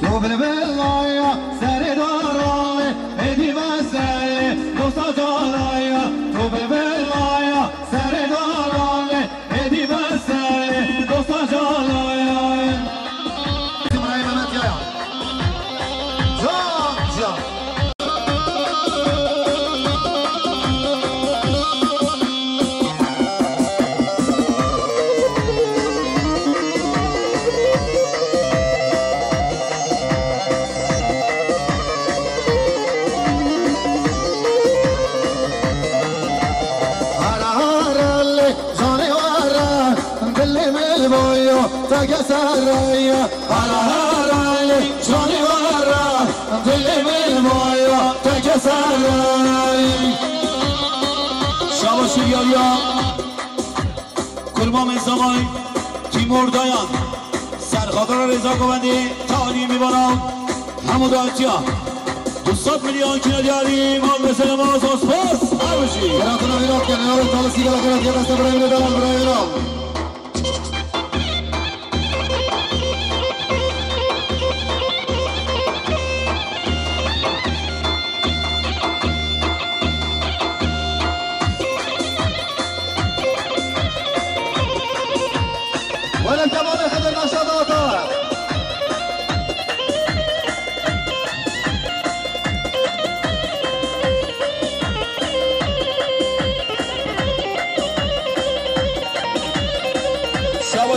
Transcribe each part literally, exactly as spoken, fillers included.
Tu bilbila ya serê daranê, êdî me serê dosta caran e. Tu bilbila ya serê daranê, êdî me serê dosta caran e. Îbrahîm Mehmet Yaya. Can, can. Hara hara lê canê wara, dilê min boyo, teke seraya. Hara hara lê canê wara, dilê min boyo, teke seraya. Şabaş Yahya. Kurmamê Zamay, Timur Dayan, serxatara Rêza Govendê, talî mîvana, hemû datiya. Du sed milyon kine diyarî, mal mesele ma spas, her bijî. Beratına Virat, genel Talisi Galakara, diye beste birayê Virat, birayê Virat.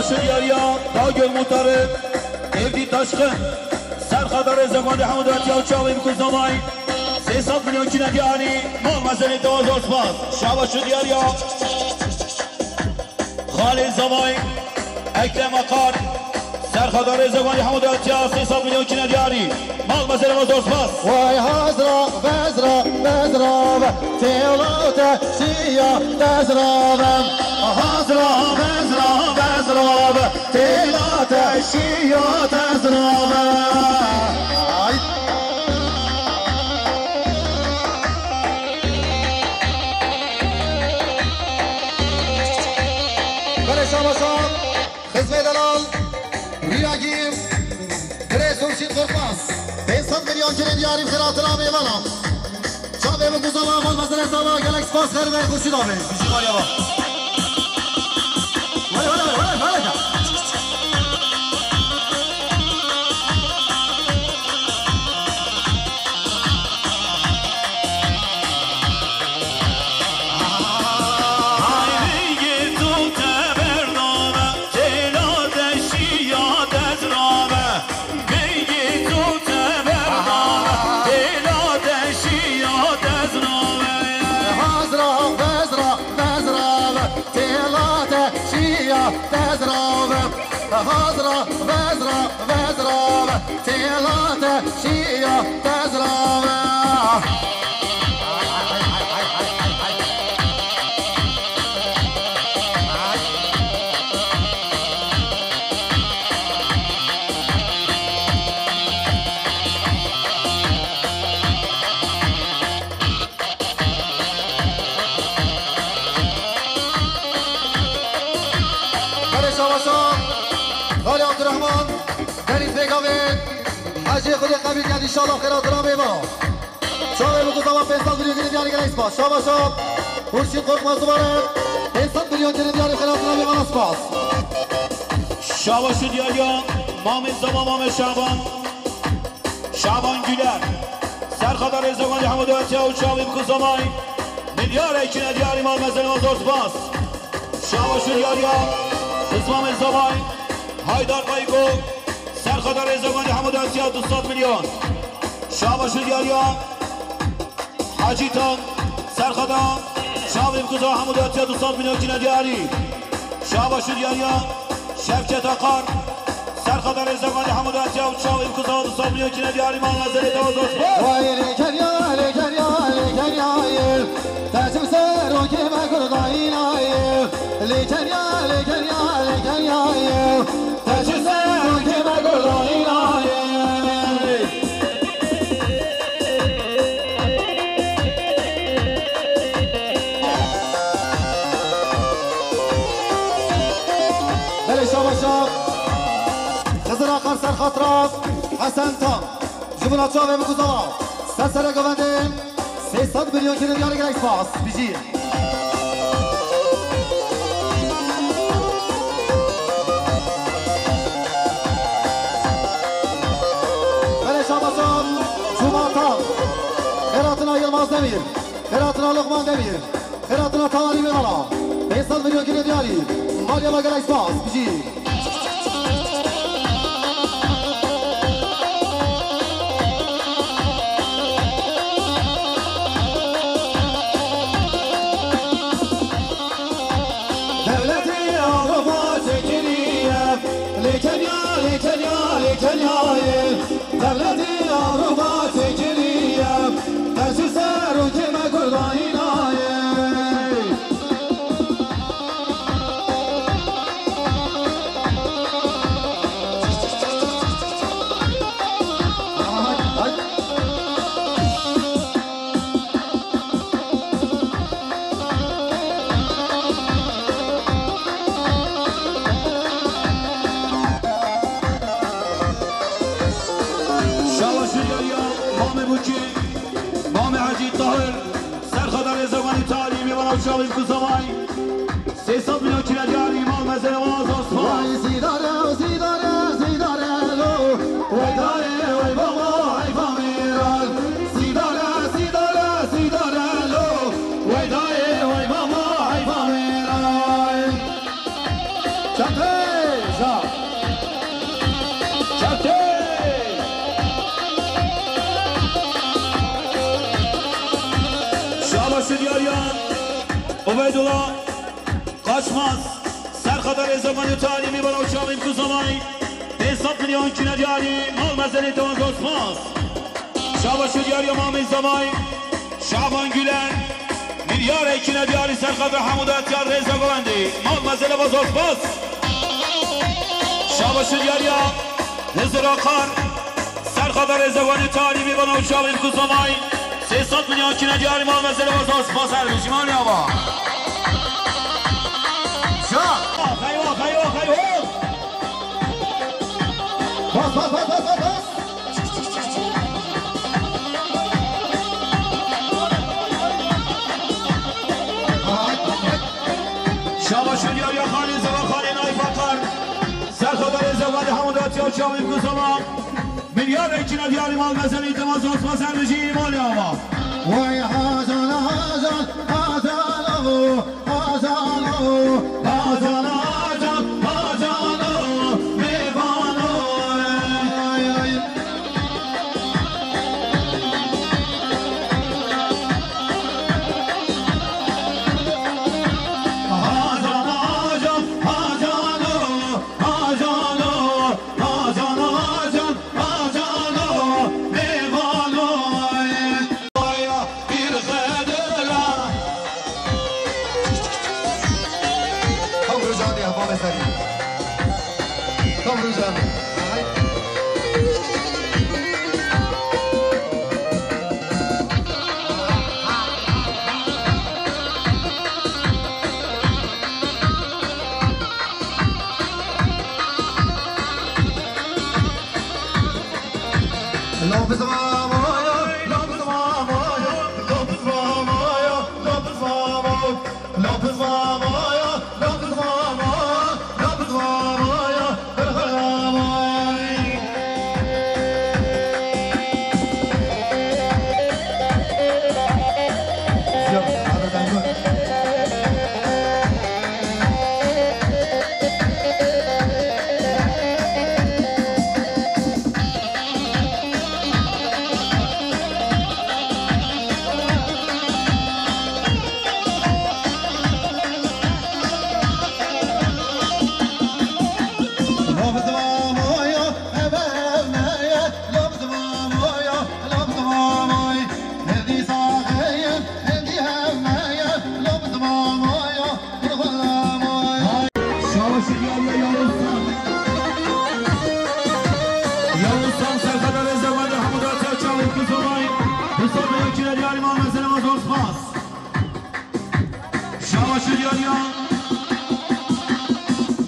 Şeryariya Dagöl Muhtarı Evdi Taşkın. Serxada Rêzegwandê Hemû Datiya û Çavê Bikû Zamay. Sê sed milyon kine diyarî. Mal mezelê tewa zor spas. Şabaş û diyariya. Xalê Zamay. Ekrem Akar. Serxada Rêzegwandê Hemû Datiya. Sê sed milyon kine diyarî. Mal mezelê tewa zor spas. Vay hazra, bezra, bezra ve. Têla te şiya dezra ve. Hazra, bezra, bezra ve. Têla te şiya dezra ve. Ay. Belê şabaşa. Xizmê delal. Rîyagîr. Birêz Hurşîd Korkmaz. Pênc sed milyon kirên diyarî xêratina mêvana. Çavê min ku zava, xwe mezin e zava, gelek spas xêr ve, xurşîd avê. Bijî Xalya va. Wele, wele, wele, wele. Hay vengê tu te berdame, têla te şiya dezrame. Vengê tu te berdame, têla te şiya dezrame. Hazra, bezra, bezra ve, têla te şiya dezrame. Hazra, bezra, bezra ve, têla te şiya dezrame. Belê şabaşa. Xalê Abdurrahman. Derî pêgavê. Hecê Xwedê qebîl kerd, înşallah xêratina mêva. Çavê bikû zava, pênc sed milyon kirên diyarî, gelek spas. Şabaşa. Hurşîd Korkmaz dubare. Pênc sed milyon kirên diyarî, xêratina mêvana spas. Şabaş û diyariya. Mamê zava, Mamê Şaban. Şaban Güler. Serxada Rêzegwandê Hemû Datiya û Çavê Bikû Zamay. Milyar ekine diyarî, mal mezelê tewa zor spas. Şabaş û diyariya. Xizmamê Zamay. Haydar Baygo. Serxada Rêzegwandê Hemû Datiya du sed milyon. Şabaş û diyariya. Hacî Tan. Serxada. Çavê Bikû Zava Hemû Datiya du sed milyon kine diyarî. Şabaş û diyariya. Şevket Akar. Serxada Rêzegwandê Hemû Datiya û Çavê Bikû Zava du sed milyon kine diyarî, mal mezelê tewa zor spas. Vay lê keriya, lê keriya, lê keriya ye. Te çim serokê me Kurda îna ye. Lê keriya, lê keriya, lê keriya ye. Te çim serokê me Kurda îna ye. Belê şabaşa. Xizir Akar Serxatira. Hesen Tan. Ji bo Çavê Bikû Zava. Ser serê govendê. Sê sed milyon kirên diyarî, gelek spas. Bijî. Belê şabaşa. Cuma Tan. Xêratina Yilmaz Demîr. Xêratina Luqman Demîr. Xêratina tawarî mêvana. Pênc sed milyon kirên diyarî. Malê me gelek spas. Bijî. Dewletê Ewropa çêkiriye. Lê Kenya, lê Kenya, lê Kenyayê. Dewletê Ewropa çêkiriye. Te çi serokê me Kurda îna ye. Şabaş û diyariya Mamê Bûçî, Mamê Hecî Tahir, Serxada Rêzegwanî Talî, Mêvana û Çavê Bikû Zamay, sê sed milyon kine diyarî, mal mezelê tewa zor spas. Vay zîdare, zîdare, zîdare lo, wey dayê, wey baba, heyfa mêran. Zîdare, zîdare, zîdare lo, wey dayê, wey baba, heyfa mêran. Çatey! Ubeydullah Kaçmaz, Serxada Rêzevanê Talî, Mîvan Awçavîn Kuzamay, pênc sed milyon kîne diyarî, mal mezelê dewan zosmaz. Şabaş û diyariya Mamê Zamay, Şaban Gülen, milyar ekine diyarî Serxada Hemûda Tiyar Rêzegovendê, mal mezelê va zosmaz. Şabaş û diyariya Hizir Akar, Serxada Rêzevanê Talî, Mîvan Awçavîn Kuzamay, sê sed milyon kîne diyarî, mal mezelê va zosmaz her bijî, mal ava. Şa! Eyvah, eyvah, eyvah! Bas, bas, bas, bas, bas, bas! Şabaş û diyariya Xalê Zeva, Xalê Naîf Akar. Serxada Rêzevanê Hemûda Tiyar Çavîn Kuzama. Milyar ekine diyarî, mal mezelê dewan zosmaz her bijî, mal ava. Vay Hacan, Hacan, Hacan o, Hacan o, Hacan, Hacan, Hacan o, mêvan o. Ay, ay. Hacan, Hacan, Hacan o, Hacan o, Hacan, Hacan, Hacan o, mêvan o. Aya bir xedera. Tam rujan ya, bame seri. Tam rujan. Şabaş û diyariya Yavuz Tan. Yavuz Tan, Serxada Rêzevanê Hemûda Tiyar Çavîn Kuzamay. Du sed milyon kîne diyarî, mal mezelê va zosmaz. Şabaş û diyariya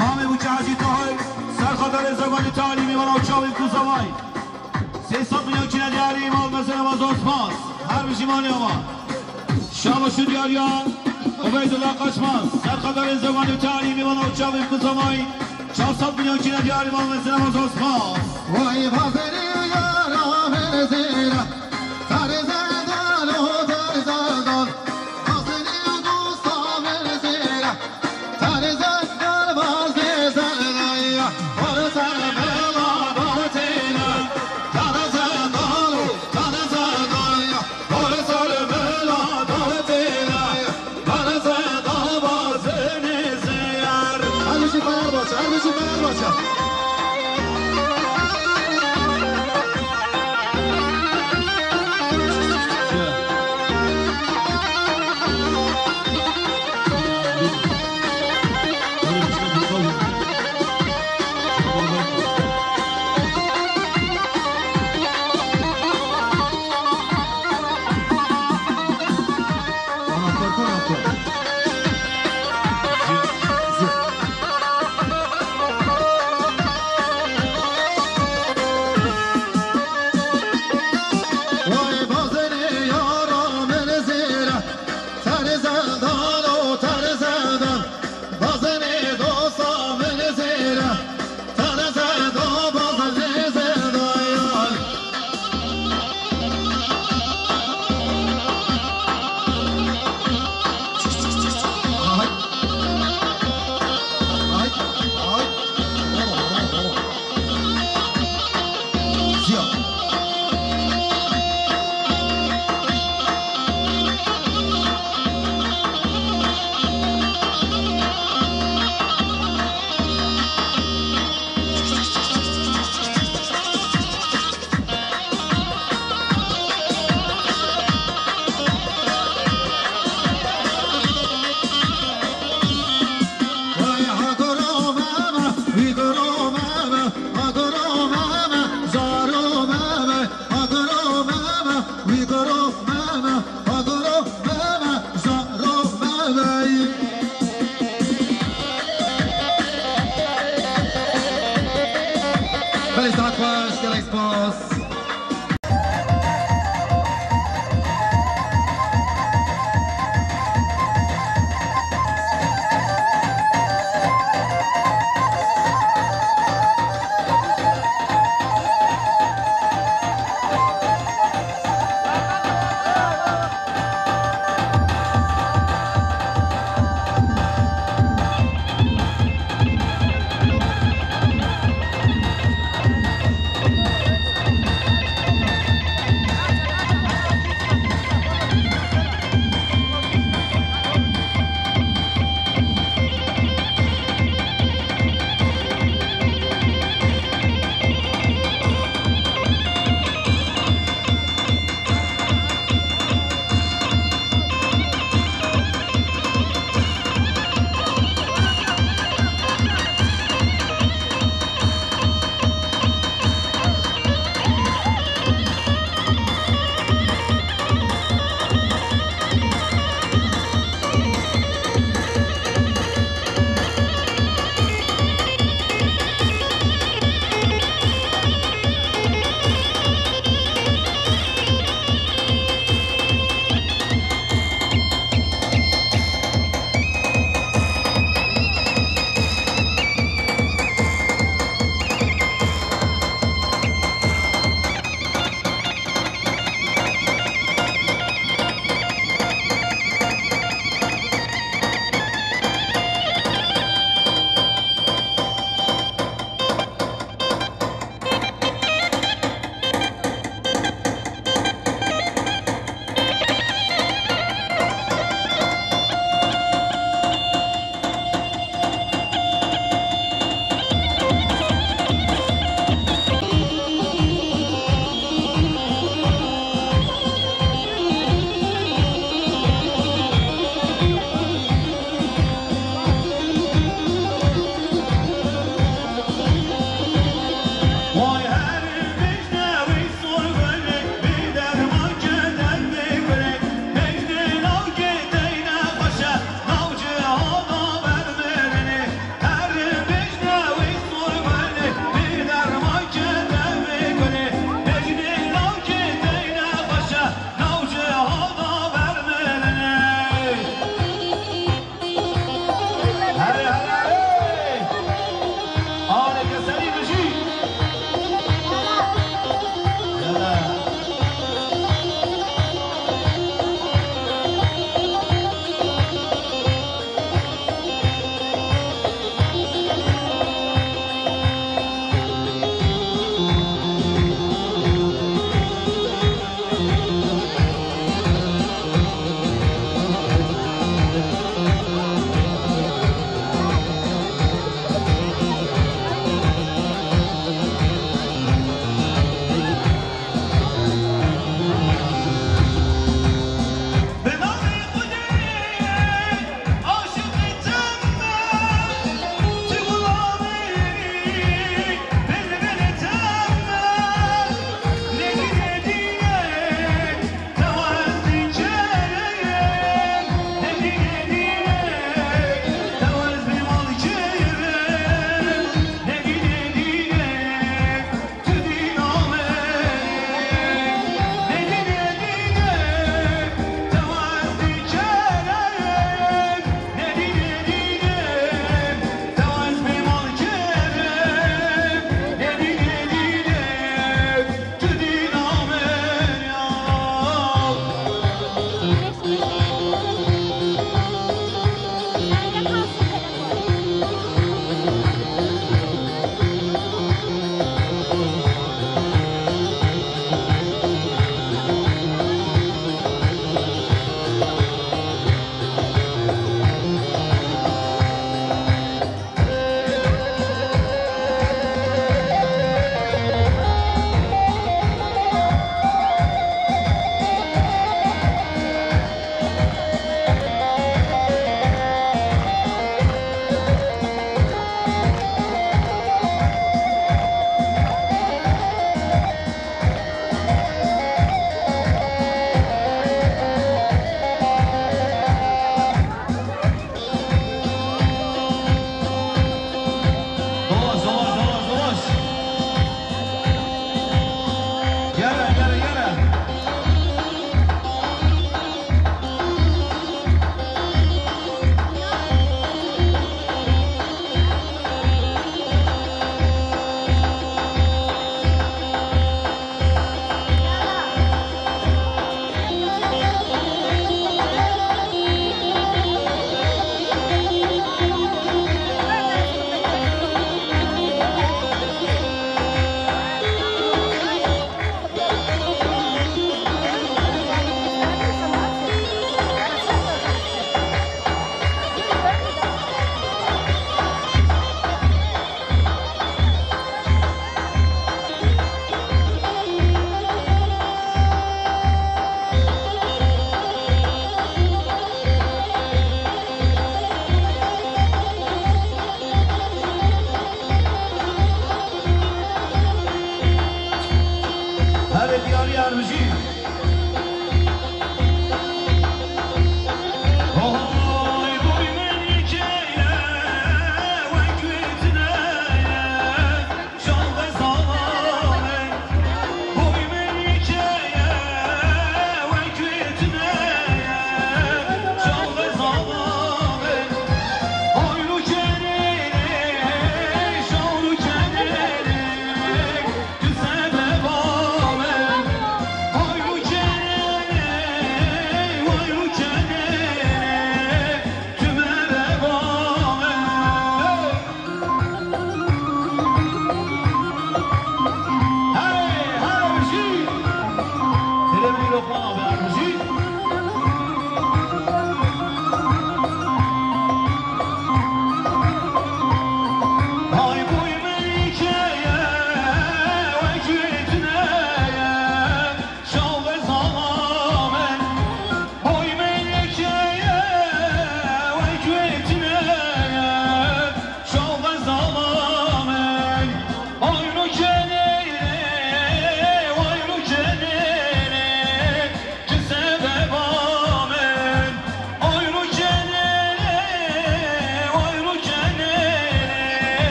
Mamê Buçe Hecî Tahir, Serxada Rêzevanê Talî, Mîvan Awçavîn Kuzamay. Sê sed milyon kîne diyarî, mal mezelê va zosmaz. Her bijî, mal ava. Şabaş û diyariya Ubeydullah Kaçmaz, Serxada Rêzevanê Talî, Mîvan Awçavîn Kuzamay. Çar sed milyon kîne diyarî, mal mezelê va zosmaz. Vay bazerê yara min zêra, tarzedan o tarzedan. Her bijî Fenerbahçe, her bijî Fenerbahçe. Bazenê dosta min zêre, tane zeda bazenê zeda yar. Bey. Belê, saet xweş, gelek spas.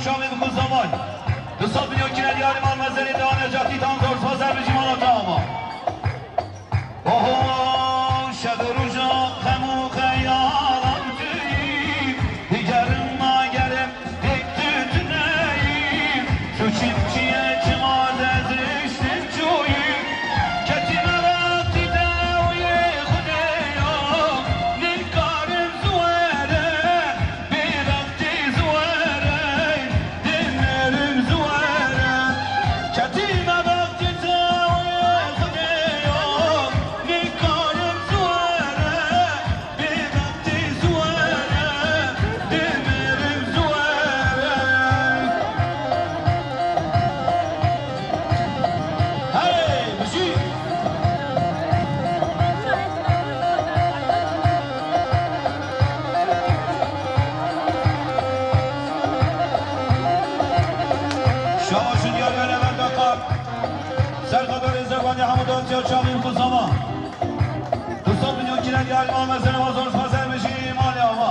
Şamê bi ku zaman. Du sed milyon kine diyarî mal mezelê dewa Necatî tan zor spas her bijî mala te ava. Oho, şev û roja xem û xeyalan tu yî. Digerim nagerim, tek tu tuneyî. Şu çimçiye çima deziştin çûyî. Ketî me wextî te û yê Xwedê ya. Nikarim zuwere. Bêbextî ziwere, dimerim ziwere. Ketîme bextê te wê Xwedê yo, nikarim ziwere. Bêbextî ziwere, dimerim ziwere. Hey, bijî! Şabaşin diyar ve Levent Akar. Serxedarê Zebanî Hemû Datiya Çavî Kuzama. Du sed milyon kîle diyar Îmam Ezen Wazor Fazer Mijî Mali Ama.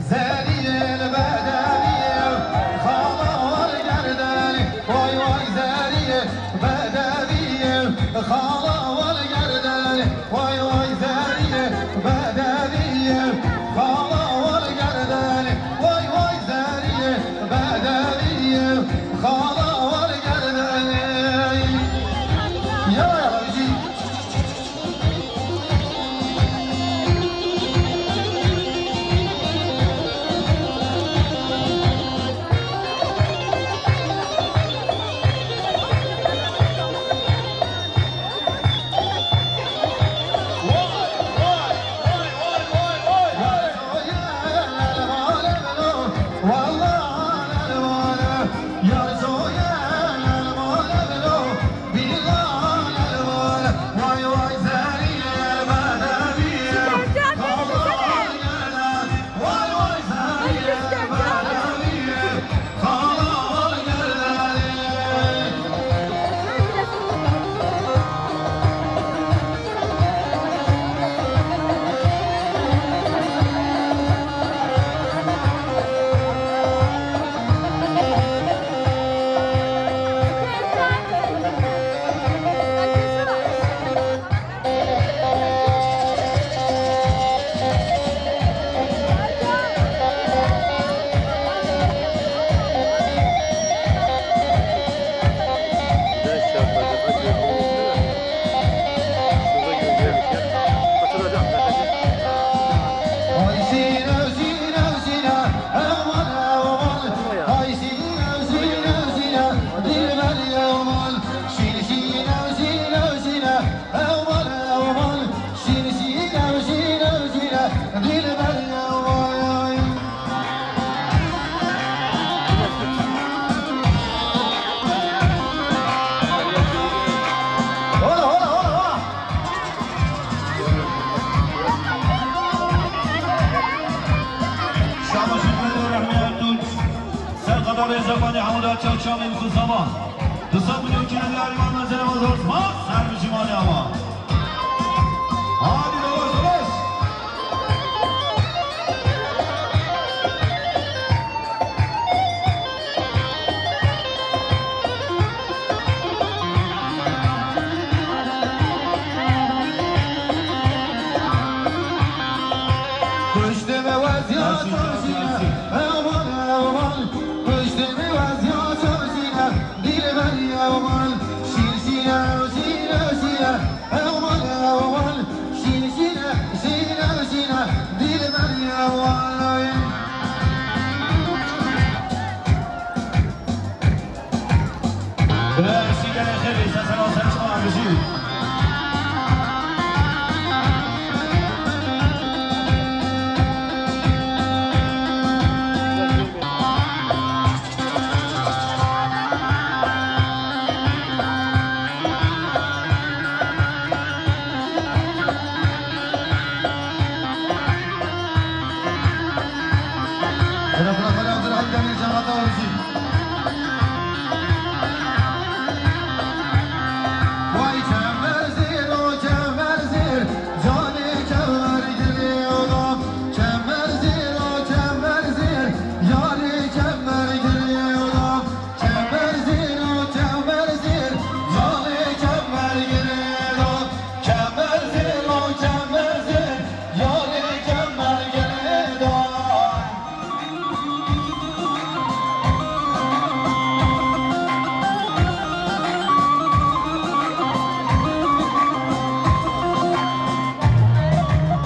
Zeriyê li bedewiyê, xala wal gerdenê, way way zeriyê bedewiyê, xala wal gerdenê, way way zeriyê bedewiyê, xala wal gerdenê, way way zeriyê bedewiyê, xala wal gerdenê. Ya ya bijî. Şabaşin Fedor Rehmi Ertunç, Serxedarê Zebanî Hemû Datiya Çavî Kuzama. Du sed milyon kîle diyar Îmam Ezen Wazor Spas, ser bijî Mali Ama. Hadi dolaş, dolaş. Kuşteme wezya çarşine, aman aman. Kuşteme wezya çarşine, dilber aman. Şir şire, şire, şire.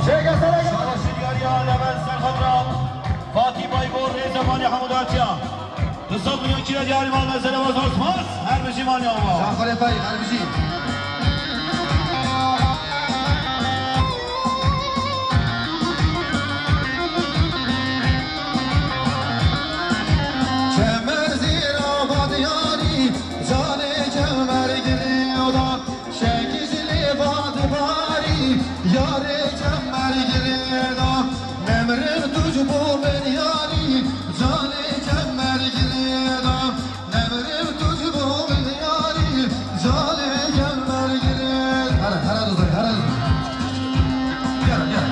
Şabaşê diyariya Levent Serxatra, Fatî Baybor, rêzemanê Hemûdatiya. Du sed milyon kîle diyarî mal mesele Wazar Spas, her bijî manya ava. Şaxalê Fey, her bijî. Kemer zîra badiyarî, canê kemer girê oda. Şekî ji lê va dibarî, yarê kemer girê da. Nemirim tu ji bo min yarî, canê kemer girê da. Nemirim tu ji bo min yarî, canê kemer girê. Here, here dizay, here dizay. Gel, gel.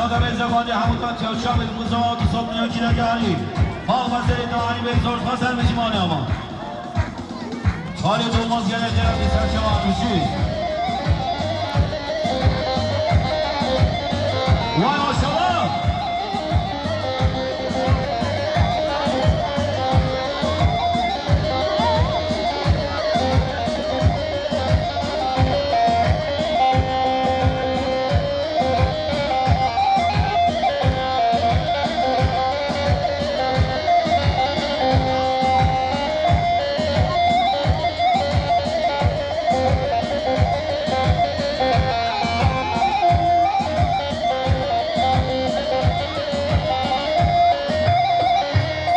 Rêzevandî hemû tatiya û çavên ku zewat û sopniyokî negehanî. Mal mezelê dahî bê zor xweser mijîmanê ama. Xalê Dolmaz gelek gelek bi serçe varmışî. Vay maşallah.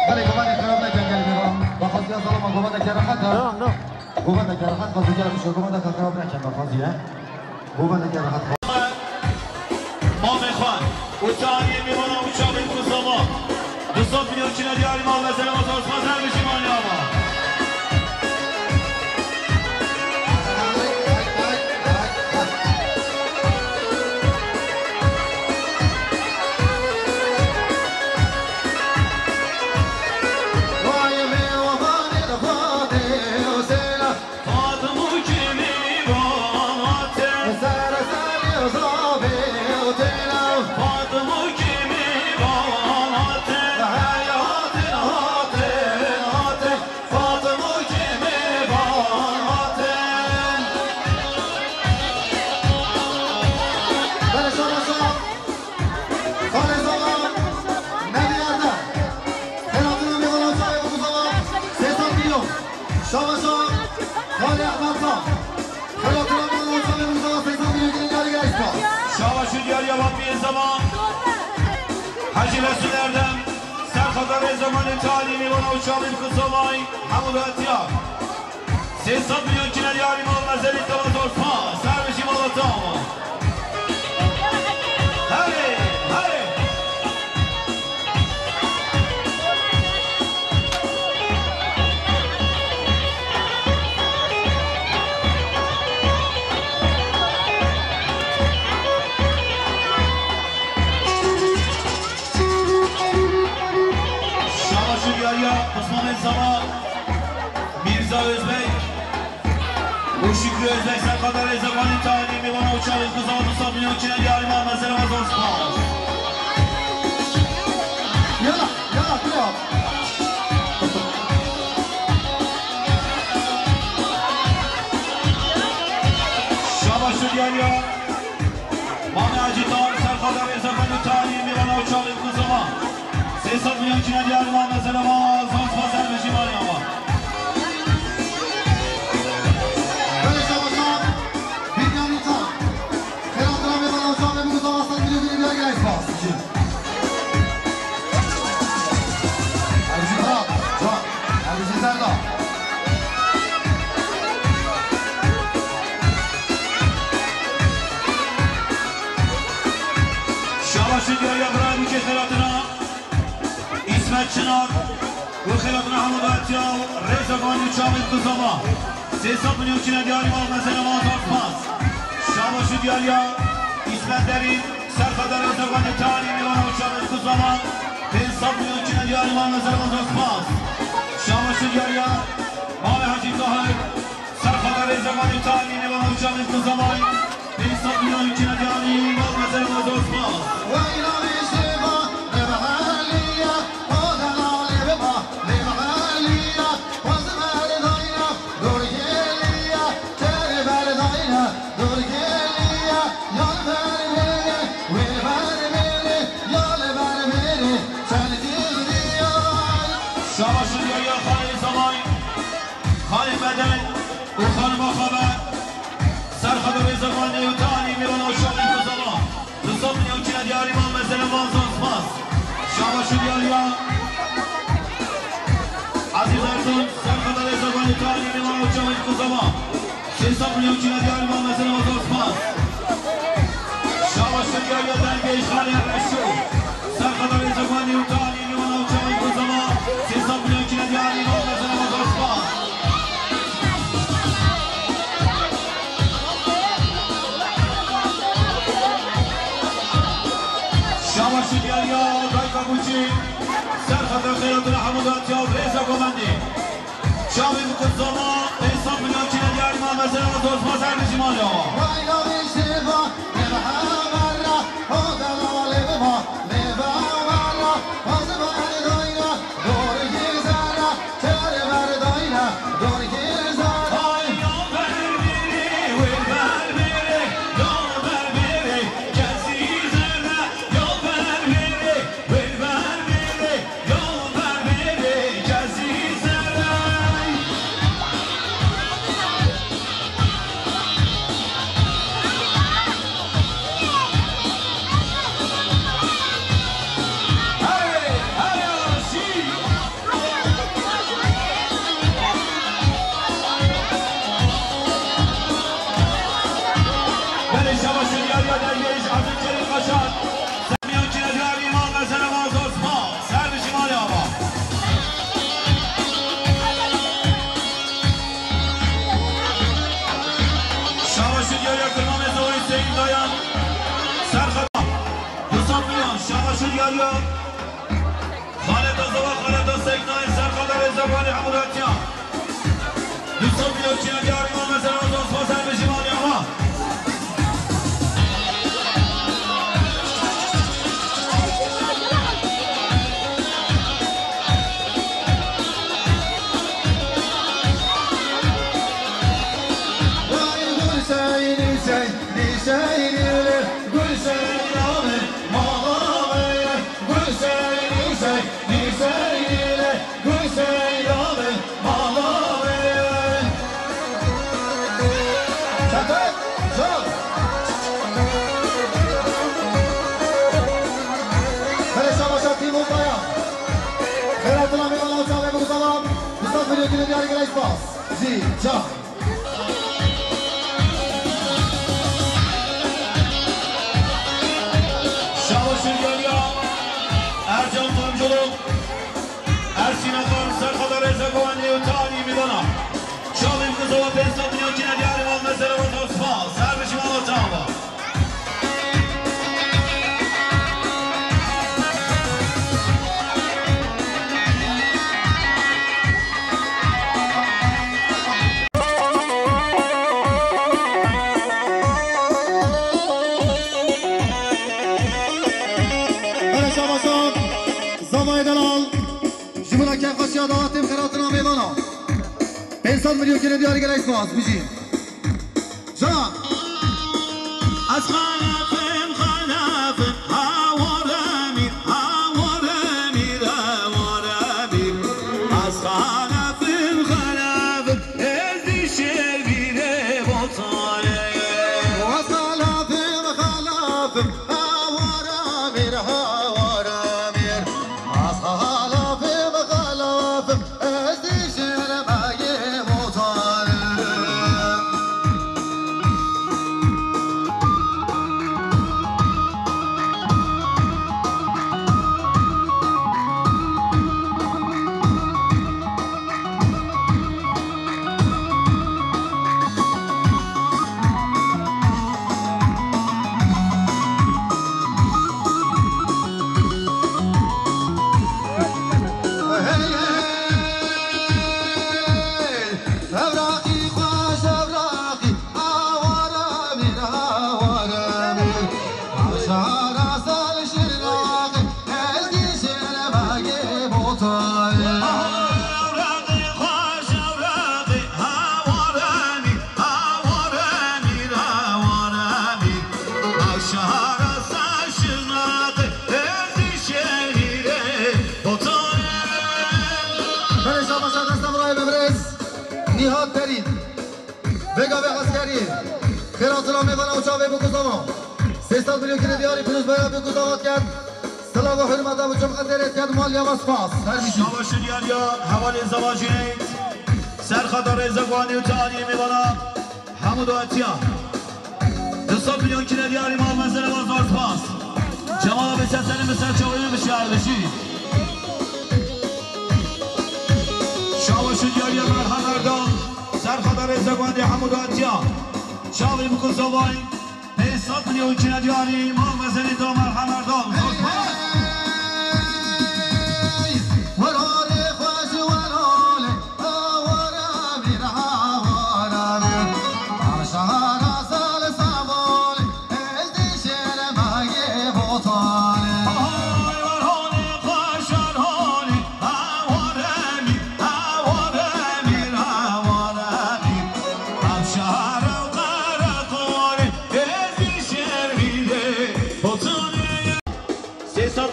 Belê, gumanê xerab neken gelê mêvan. Daxwaziya zalama gumaneke rehet e. Devam, devam. Gumaneke rehet, xwezî gelê xwe, gumaneke xerab neken daxwaziye. Gumaneke rehet. Mamê xwe û taniyê mêvana û çavên ku zama. Du sed milyon çine diyarî mal mezelê ma zor spas her bijî maliya ma. Fatimo kî mêvan hate. Ser serê zavê û têna. Fatimo kî mêvan hate. Hey hatin, hatin, hatin. Fatimo kî mêvan hate. Belê şabaş. Xalê Zala, Nevî Erdem. Xêratina mêvana çavê bû zala sê sed milyon. Şabaşa Xalê Ehmed Zala. Xêratina mêvana çavê bû zala sê sed milyon gelin gelî gelî spas. Şabaş û diyariya Vatmiyê Zala. Hecî Mesûd Erdem. Serxada rêzemanê talî mêvana û çavê bû zalayî. Hemû datiya. Sê sed milyon çine diyarî mal mezelî te zor spas. Ser bijî mala te ama. Herê, herê. Şabaş û diyariya Osman Zala. Mîrza Özbek û Şükrü Özbek serxada rêzemanê talî mêvana û çavên ku zewat û sed milyon çine diyarî mal mezelê ma zor spas. Yala, yala, bravo. Şabaş û diyariya. Mame Hacî Tahir serxada rêzemanê talî mêvana û çavên ku zama. Sê sed milyon çine diyarî mal mezelê ma zor spas her bijî maliya ma. Belê şabaşa Bînyamin Tan. Xêratina mêvana û çavê bû zama sed milyon gelî gelî spas. Hacî Tan, can. Hemî jî zerda. Şabaş û diyariya birayê Mûçê xêratina. Îsmet Çinar û xêratina hemû datiya û rêzemanî û çavên ku zama. Sê sed milyon çine diyarî mal mezelê ma zor spas. Şabaş û diyariya Îsmet Derîn. Serxada rêzemanê talî mêvana û çavên ku zama. Pênc sed milyon çine diyarî mal mezelê ma zor spas. Şabaş û diyariya Mame Hacî Tahir. Serxada rêzemanê talî mêvana û çavên ku zama. Pênc sed milyon çine diyarî mal mezelê ma zor spas. Weyla wê şêva, rêva heliya, o delalê biba, rêva heliya, waz berdayna, dor geliya, terê berdayna. Dor geliya, yal ber mêrê, wê ber mêrê, yal ber mêrê, çend dîriya. Şabaş û diyariya Xalê Zemayî, Xalê Meden û Xanima Xaber. Serxada rêzemanê û talî mêvana û çavên ku zama. Du sed milyon çine diyarî mal mezelê ma zor spas. Şabaş û diyariya Ezîz Ertun, serxada rêzemanê talî mêvana û çavên ku zama. Sê sed milyon çine diyarî mal mezelê ma zor spas. Şabaş û diyariya dengê Xalê Reşo. Serxada rêzemanê û talî mêvana û çavên ku zama. Sê sed milyon çine diyarî mal mezelê ma zor spas. Diyariya dayka Guçî, serxeta xeyratira hemû datiya û rêza govendê. Çavê bikut zava, pênc sed milyon çîne diyarî ma mezera zozma ser bijî malê awa. Vay la vê şêva, lê bi hever re, o delalê bi ma, lê bi hever re, o zibar dayre, dor gîzere, çer ber dayre, dor gîzere. Ay, yol ber bêrê, wê ber bêrê, yol ber bêrê, kesî zere, yol ber bêrê, wê ber bêrê, yol ber bêrê, kesî zere. Hey, hey, şî. Belê şabaş diyariya dergehê ji Abdülkerim Kaşar. Semiyon çine diyarî ma mezene ma zor spas. Ser bi şimalê ava. Şabaş diyariya Kurmanê Zorî Seyîd Dayan. Serxeta. Du sed milyon. Şabaş diyariya. Xaleta Zava, Xaleta Seyîd Nail, serxeta rêza guhanê hemû datiya. Du sed milyon çîne diyarî ma mezena zor spas ser bijî malê awa. Vay Hüseyin, Hüseyin, Hüseyin, Hüseyin, Hüseyin, Hüseyin, Hüseyin, Hüseyin, Hüseyin, Hüseyin. Çatak, çal. Hele şabaşa Timur Dayan. Xeyratına meyvana uçağı ve bu zaman. Mustafa Gül'ün diğer gelen spas. Ji, çal. Şabaşın geliyor. Ercan Kuruculuk. Ersin Akar, serxada rêza guhanê û tanî mîdana. Çavê bi zava pênc sed milyon çîne diyarî ma mezera wata spas. Ser bi şima wata ava. Bere şabaşan, zavayê delal, ji bona kêfxweşiya dawetê bi xêratina mêvana. Pênc sed milyon kîne diyarî gelek spas, bijî. Jana. Ez xelefim, xelefim, hewar emîr, hewar emîr, hewar emîr. Ez xelefim, xelefim, ez dişêr bîrê botanê. Ez xelefim, xelefim, hewar emîr, hewar emîr. Ez xelefim, xelefim, ez dişêr begê botanê. Evraqî xweş, evraqî, awara mîr, awara mîr. Aşara sal şirnaqî, ez dîşin bagê botanê. Evraqî xweş, evraqî, awara mîr, awara mîr, awara mîr. Aşara sal şirnaqî, ez dîşin hîrê botanê. Belê şabaşa desta birayê me birêz. Nîhat Derî. Vê gavê eskerî. Xêra tira mêvana û çavê bikuzama. Sê sed milyon kîne diyarî Pîrozbaya bikuzama diket. Silav û hurmeta bi cum'etê rê diket mal ya me spas. Her bijî. Şabaş û diyariya hevalê Zava Cüneyt. Serxada rêza guhanê û tanî mêvana. Hemû dawetiya. Du sed milyon kîne diyarî mal mezene wa zor spas. Cemal abi sen senin mesela çavuğunu bir şey almışsın. Şabaş û diyariya Merhan Erdal. Serxada rêza guhandê hemû dawetiya. Çavê bikuzavay. Pênc sed milyon kîne diyarî mal mezene da Merhan Erdal. Zor spas.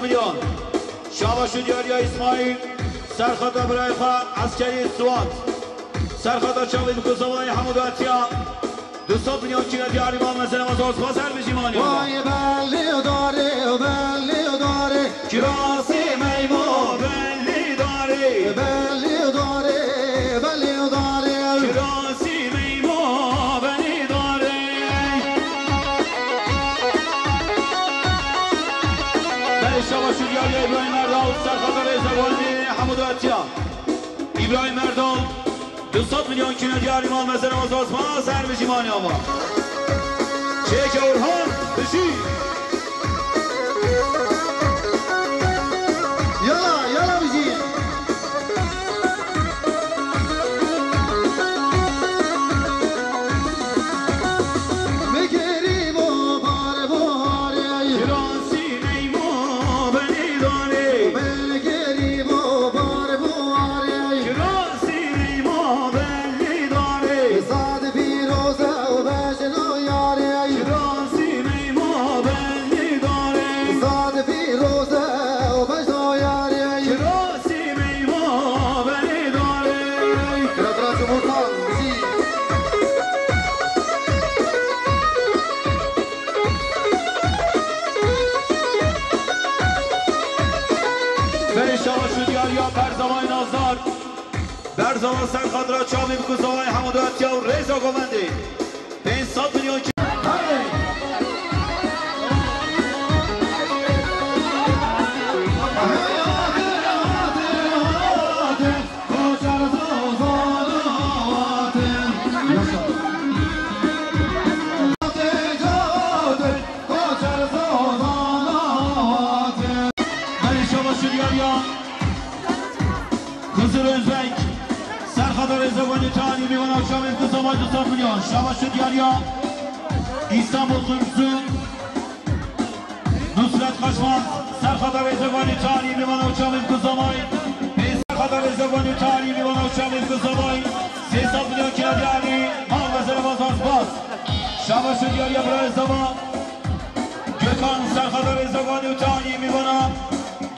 Şabaş û diyariya Îsmaîl, serxeta birayê xwe eskerî Siwat. Serxeta çavê bi ku zavayê hemû datiya. Du sed milyon kîne diyarî mal mezene mazos xwazar bi jîmanî. Vay belli dare, belli dare. Kirasî meymo belli dare. Belli dare, belli dare. Kirasî meymo belli dare. Belê şabaş û diyariya Îbrahîm Erdal, serxeta rêzevandî hemû datiya. Îbrahîm Erdal, du sed milyon kîne diyarî mal mezene mazos xwazar bi jîmanî ama. Çêke Orhan, bijî. Yala, yala bijî. Mikerî bo bar bo harê. Kirasî meymo belî darê. Mikerî bo bar bo harê. Kirasî meymo belî darê. Sed pîroze û bejno yarê. Kirasî meymo belî darê. Sed pîroze û bejno yarê. Kirasî meymo belî darê. Kira, kira, Cumhurtan, bijî. Berê şabaş û diyariya Berzavay Nazdar. Berzavan serxatra çavê bi ku zavayê hemû datiya û rêza govendê. Pênc sed milyon ki- Belê şabaş û diyariya. Xizir Özbek, serxada rêzevandê tanî mîvana çavên ku zavay du sed milyon. Şabaş û diyariya. Îstanbul Kumsu. Nusret Kaşmaz, serxada rêzevandê tanî mîvana çavên ku zavay. Pê serxada rêzevandê tanî mîvana çavên ku zavay. Sê sed milyon kira diyarî, mal mezere mazas bas. Şabaş û diyariya birayê zava. Gökhan, serxada rêzevandê tanî mîvana.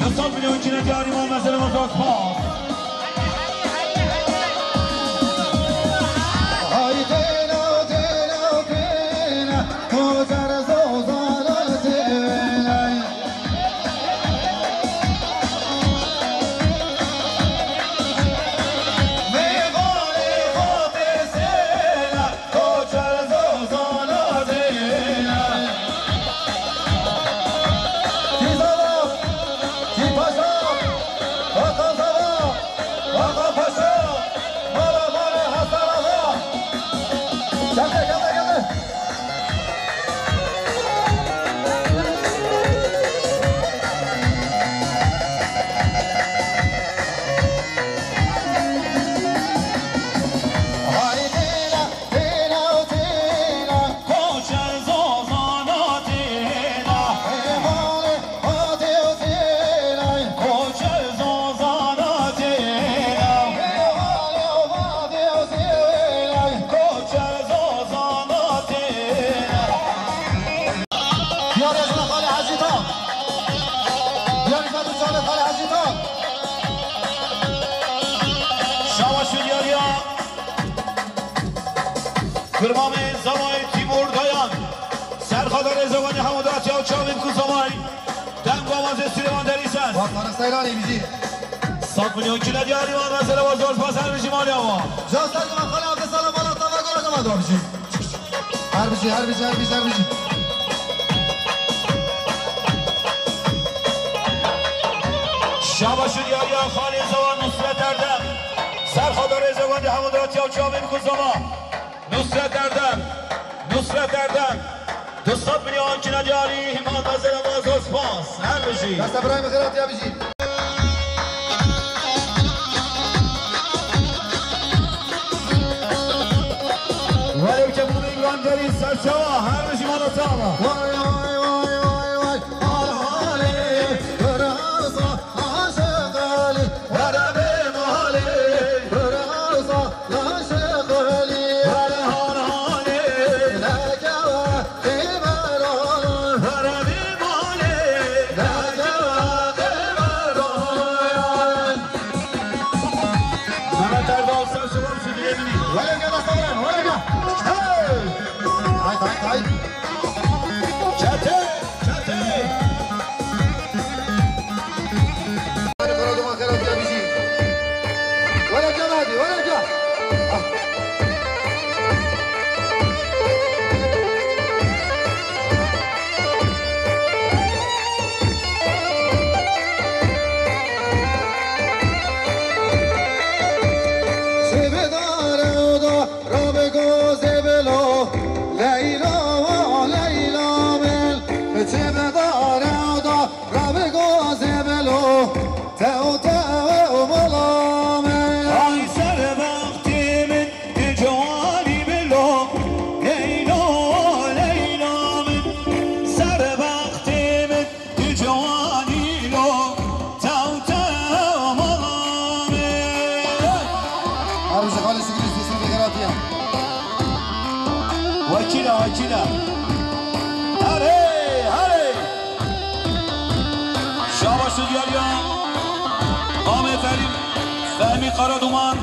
Du sed milyon kîne diyarî mal mezene mazas pas. Hay têna, têna, têna, koçer zozana têna. Mêvanê xwe tê sêna. Koçer zozana dêne. Tîzala, Tîpaşa, Hakan Zava, Hakan Paşa, Mala Mala Hasan Ağa. Geldi, geldi, geldi. Haydi la. Têna, têna. Koçer zozana têna. Hêvale, hate têna. Koçer zozana têna. Hêvale, hate têna. Koçer zozana têna. Diyar Ezra Xalê Hecî Tan. Diyar Ezra Xalê Hecî Tan. Şabaş û diyariya. Kirmamê Zavayê Tîmur Dayan. Serxada rêzewanê hemû datiya û çavên ku zavay. Dem gavazê Süleyman Derî ses. Wa para seyranê bijî. Sed milyon kîne diyarî wan re sere wa zor spas her bijî malya wa. Can ser gava xala ve sala bala tava gala gava da bijî. Her bijî, her bijî, her bijî, her bijî. Şabaş û diyariya xalê zewan Nusret Erdem. Serxada rêzewendê hemû datiya û çavên ku zava. Nusret Erdem. Nusret Erdem. Du sed milyon kîne diyarî, hîman mezene mazos spas. Her bijî. Desta birayê min xêratiya bijî. Welê biçe bû Îmran Derî serçawa, her bijî mala çawa. Vay, vay, vay, vay, vay. Arhanê, Firasa, Aşiq Elî, were bê malê. Firasa, Aşiq Elî, were Arhanê. Nekewe, Îmran. Were bê malê. Nekewe. Rabê gazê melo, tew tew û mala me. Ay serbextê min, tu ciwanî melo, Leyla, Leyla min. Serbextê min, tu ciwanî lo, tew tew mala me. Her rojê xalê şikrî sîsî vê xeratiya. Wekîla, wekîla. Herê, herê. Şabaş û diyariya Amê Ferî, Fehmî Karaduman,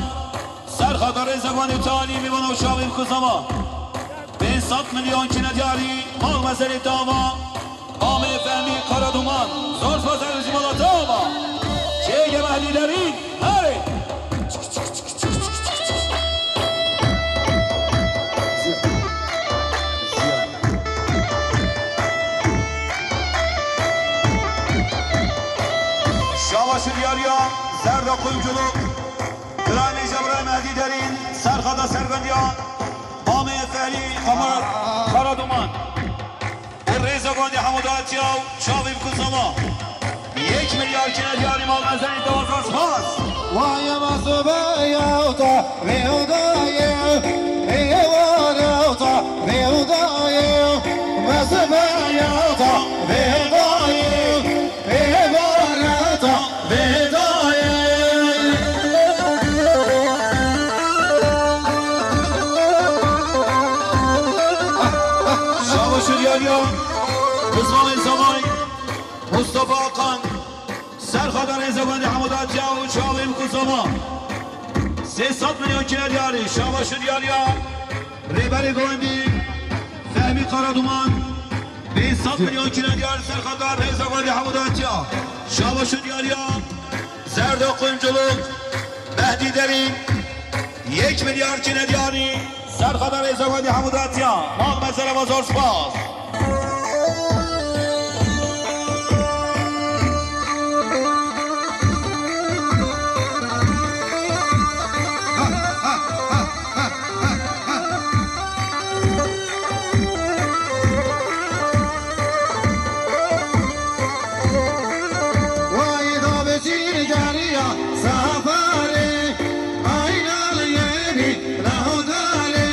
Serxada Rêzevanê Talî, Mîvana û Çavê Kuzama. Pênc sed milyon kine diyarî, mal mezelê dava. Amê Fehmî Karaduman, zor spas, her ji mala te ava. Çêge Mehdî Derî, herê. Şabaş û diyariya, zerda kuyumculuk. Kralê Cebraîl Mehdî Derîn, Serxada Serbendiyan, Amê Fehmî Karaduman. Rêza Gondî Hemûdatiya û Çavî Kuzama. Yek milyar kine diyarî mal mezenî dewazan spas. Waye mezbe ya ta vê odaye, ê ware ta vê odaye, mezbe ya ta vê odaye, ê ware ta vê odaye. Şabaş û diyariya. Rizvanê Zavay, Mustafa Akan, Serxada Rêzewendê Hemûdatiya û Çavê Kuzama. Sê sed milyon kine diyarî, şabaş û diyariya. Rêberê Govendî, Fehmî Karaduman, pênc sed milyon kine diyarî, Serxada Rêzewendê Hemûdatiya. Şabaş û diyariya. Zerdo Kuyumculuk, Mehdî Derîn, yek milyar kine diyarî. Serxada Rêzewendê Hemûdatiya, mal mezele ve zor spas. Vay da biçîn geriya seferê, ayna yêrî rehodalê,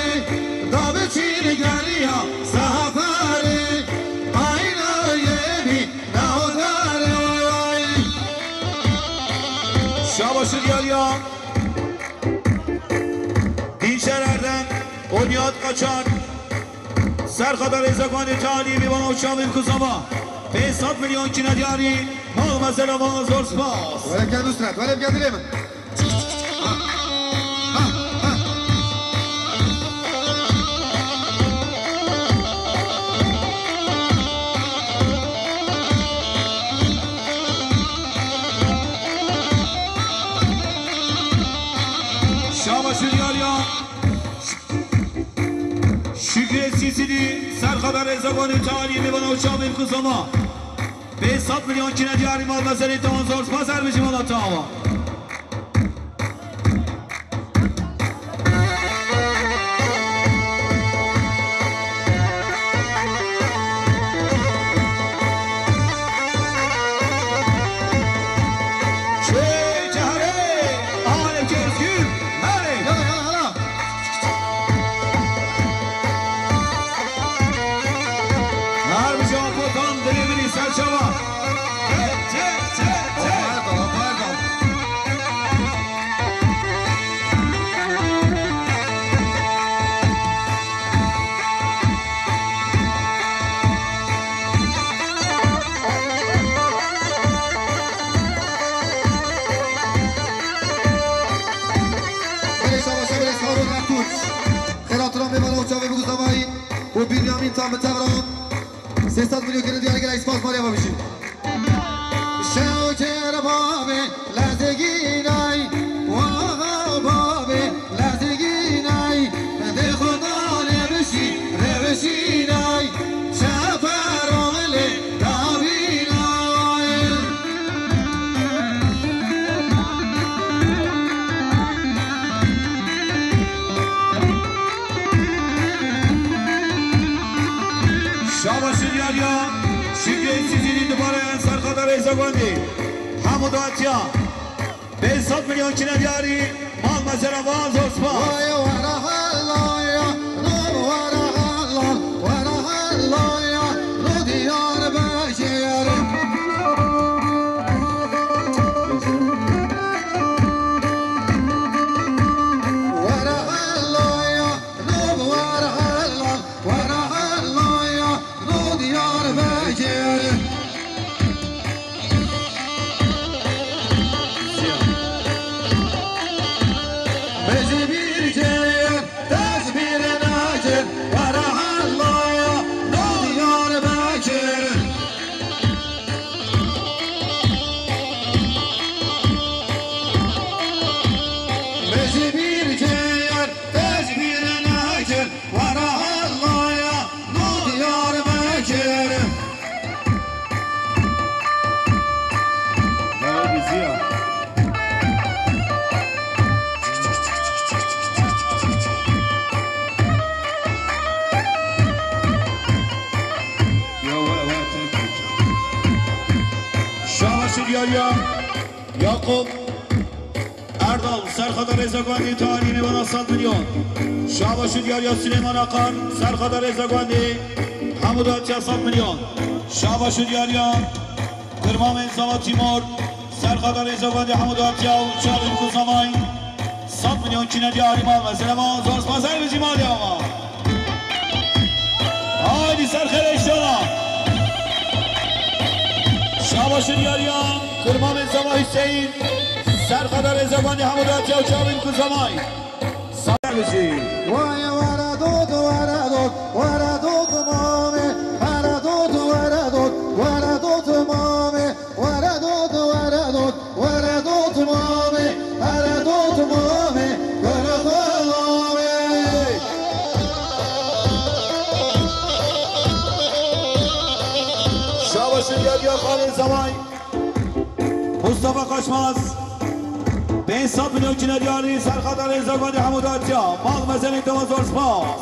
da biçîn geriya seferê, ayna yêrî rehodalê. Şabaş û diyariya. Dinçer Erdem, Onyat Kaçar, Serxada Rêzekanê Talî, Mîvana û Çavê Kuzama, pênc sed milyon kine diyarî, mal mezele van zor spas. Were bike Nusret, were bike dilê min. Şabaş û diyariya. Şükrê Sîsîlî, Serxada Rêzevanê Talî, Mîvana û Çavê Kuzama. Pênc sed milyon kine diyarî mal mezelê tawan zor spas her bijî mala tawa. Çê çehre, alê Kezgîn, erê. Yala, yala, yala. Her bijî apotan dilê min î serçava. Çê, çê, çê, çê. Apo Erdal, Apo Erdal. Belê şabaş, belê Harun Ertuğrul. Xêratiran bê bala û çavê biguzavayî û Bînyamîn tam bi tevran. Sê sed milyon kine diyarî, gelek spas, Maria babişî. Şew çêr bavê lezgînay, waxa bavê lezgînay, dê xwe danê bişî rêvişînay, çeperan lê dawînay. Şabaş û diyariya, Şükrê Sîsîlî dibare, Serxada Rêzegondî Hemû Datiya, pênc sed milyon çine diyarî, mal mezene van, zor spas. Şabaş û diyariya Yakup Erdal, Serxada Rêzegondî, tarî nêvana sed milyon. Şabaş û diyariya Silêman Akar, Serxada Rêzegondî, Hemû Datiya, sed milyon. Şabaş û diyariya Kirmamên Zava Tîmor, Serxada Rêzegondî, Hemû Datiya û çavên ku zamay, sed milyon çine diyarî, mal mezene van, zor spas, her bijî malê ava. Haydi ser xêrê şona. Şabaş û diyariya Kirmamên Zava Hüseyin, Serxada Rêzegondî, Hemû Datiya û çavên ku zamay. Ser bijî. Vay were dot, were dot, were dot mamê, were dot, were dot, were dot mamê, were dot, were dot. Were dot mamê, were dot mamê, were dot mamê. Şabaş û diyariya Xalê Zamay. Mustafa Kaçmaz. Pênc sed milyon çine diyarî, Serxada Rêzegondî, Hemû Datiya. Mal mezenê te, zor spas.